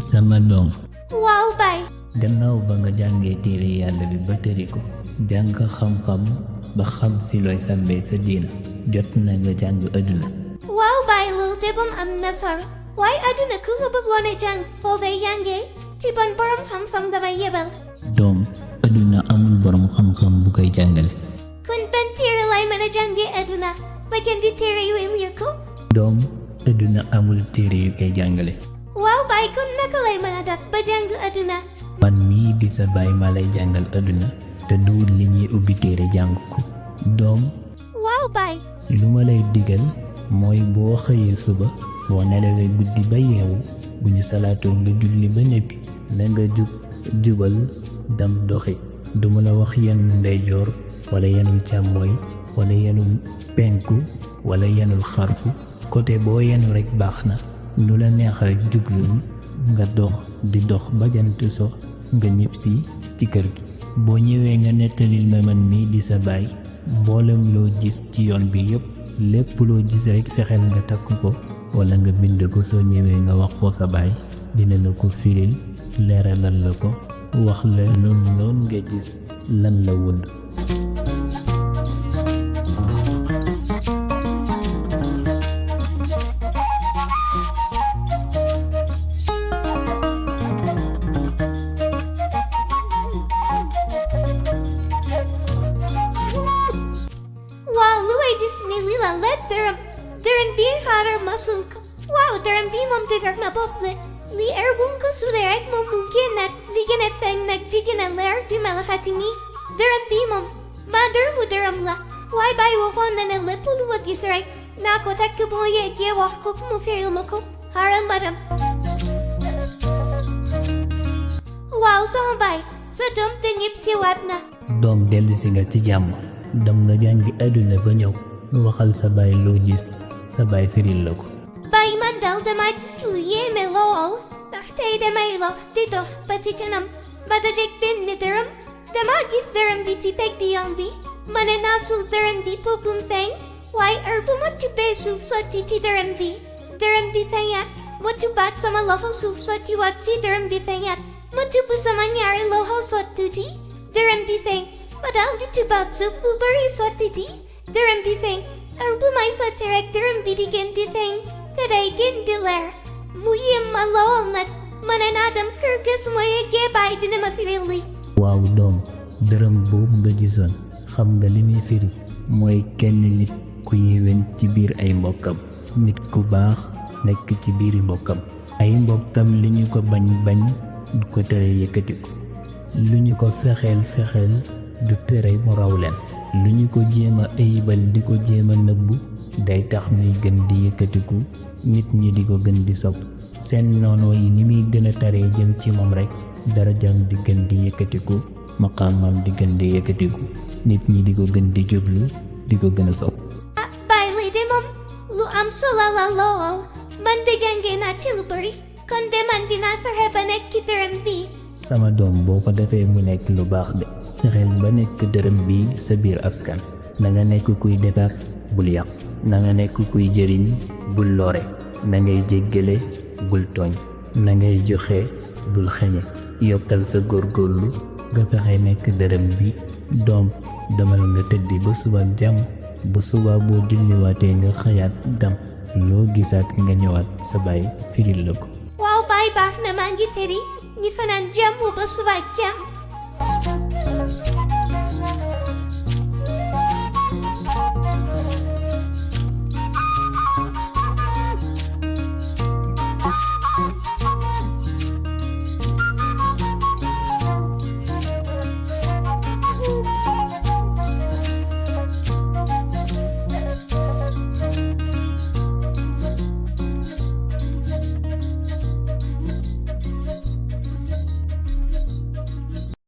sama doom waaw baay gannaaw ba nga jàngee téere yàlla bi ba tëri ko jàng xam-xam ba xam si looy sàmmee sa diina jot na nga jàng àdduna. waaw baay loolu de bam am na solo waaye àdduna ku nga bëggoon a jàng foo ngay jàngee ci ban borom xam-xam damay yebal. doom àdduna amul borom xam-xam bu koy jàngale. kon ban téere lay mën a jàngee àdduna ba jëndi téere yooyu liir ko. doom àdduna amul téere yu koy jàngale. waaw baay kon naka lay mën a def ba jàng àdduna. man mii di sa baay maa lay jàngal àdduna te duwul li ñuy ubbi téere jàng ko. doom waaw baay lu ma lay digal mooy boo xëyee suba boo nelawee guddi ba yeewu bu ñu salaatoo nga julli ba neppi na nga jubal dem doxi. duma la wax yenul ndeyjoor wala yenul càmmooy wala yenul penku wala yenul xarfu côté boo yenu rek baax na. nu la neex rek jublu nga dox di dox ba jant so nga ñëpp si ci kër gi. boo ñëwee nga nettalil ma man mii di sa baay mboolem loo gis ci yoon bi yépp lépp loo gis rek fexeel nga takk ko wala nga bind ko soo ñëwee nga wax ko sa baay dina la ko firil leeralal la ko wax la noon nga gis lan la wund. Dërën bii xaaral ma suul ko waaw dërën bii moom dëgër na bopp la lii heure bu ko suulee rek moom mu génnaat li gën a feeñ nag di gën a leer di melaxati nii dërën bii moom maa dërëmu dërëm la waaye bàyyi waxoon na ne lépp lu ma gis rek naa ko takk boo yeggee wax ko mu firil ma ko xaaral ma dem. waaw sama baay sa doom te ñëpp si waat na. doom dellusi nga ci jàmm dem nga jàngi àdduna ba ñëw waxal sa baay loo gis sa baay firil la ko. baay man daal dama gis lu yéeme lool ndax tey damay lox di dox ba ci kanam ba dajeek benn dërëm dama gis dërëm bi ci pegg yoon bi ma ne naa suul dërëm bi pour bu mu feeñ waaye heure bu ma tibbee suuf sotti ci dërëm bi feeñaat ma tubbaat sama loxo suuf sotti waat ci dërëm bi feeñaat ma tubb sama ñaari loxo sotti ci dërëm bi feeñ ma daal di tubbaat suuf bu bari sotti ci dërëm bi feeñ heure bu may sotti rek dërëm bi di gën di feeñ te day gën di leer mu yéem ma lool nag ma ne naa dem kër ga su ma yeggee baay dina ma firil li. waaw doom dërëm boobu nga gisoon xam nga li muy firi mooy kenn nit ku yéwén ci biir ay mbokkam nit ku baax nekk ci biiri mbokkam ay mbokkam li ñu ko bañ du ko tere yëkkatiku lu ñu ko fexeel du tere mu raw leen lu ñu ko jéem a ayibal di ko jéem a nëbbu day tax muy gën di yëkkatiku nit ñi di ko gën di sopp seen noonoo yi ni muy gën a taree jëm ci moom rek darajam di gën di yëkkatiku maqaamam di gën di yëkkatiku nit ñi di ko gën di jublu di ko gën a sopp. baay lii de moom lu am solo la lool man de jàngee naa ci lu bari kon de man dinaa fexe ba nekk ci dërëm bi. sama doom boo ko defee mu nekk lu baax de fexeel ba nekk dërëm bi sa biir askan na nga nekk kuy defar bul yàq na nga nekk kuy jëriñ bul lore na ngay jéggale bul tooñ na ngay joxe bul xeñe yokkal sa góorgóorlu nga fexe nekk dërëm bi doom demal nga tëddi ba suba ak jàmm bu suba boo julliwaatee nga xëyaat dam loo gisaat nga ñëwaat sa baay firil la ko. waaw baay baax na maa ngi tëri ñi fanaan jàmm ba suba ak jàmm.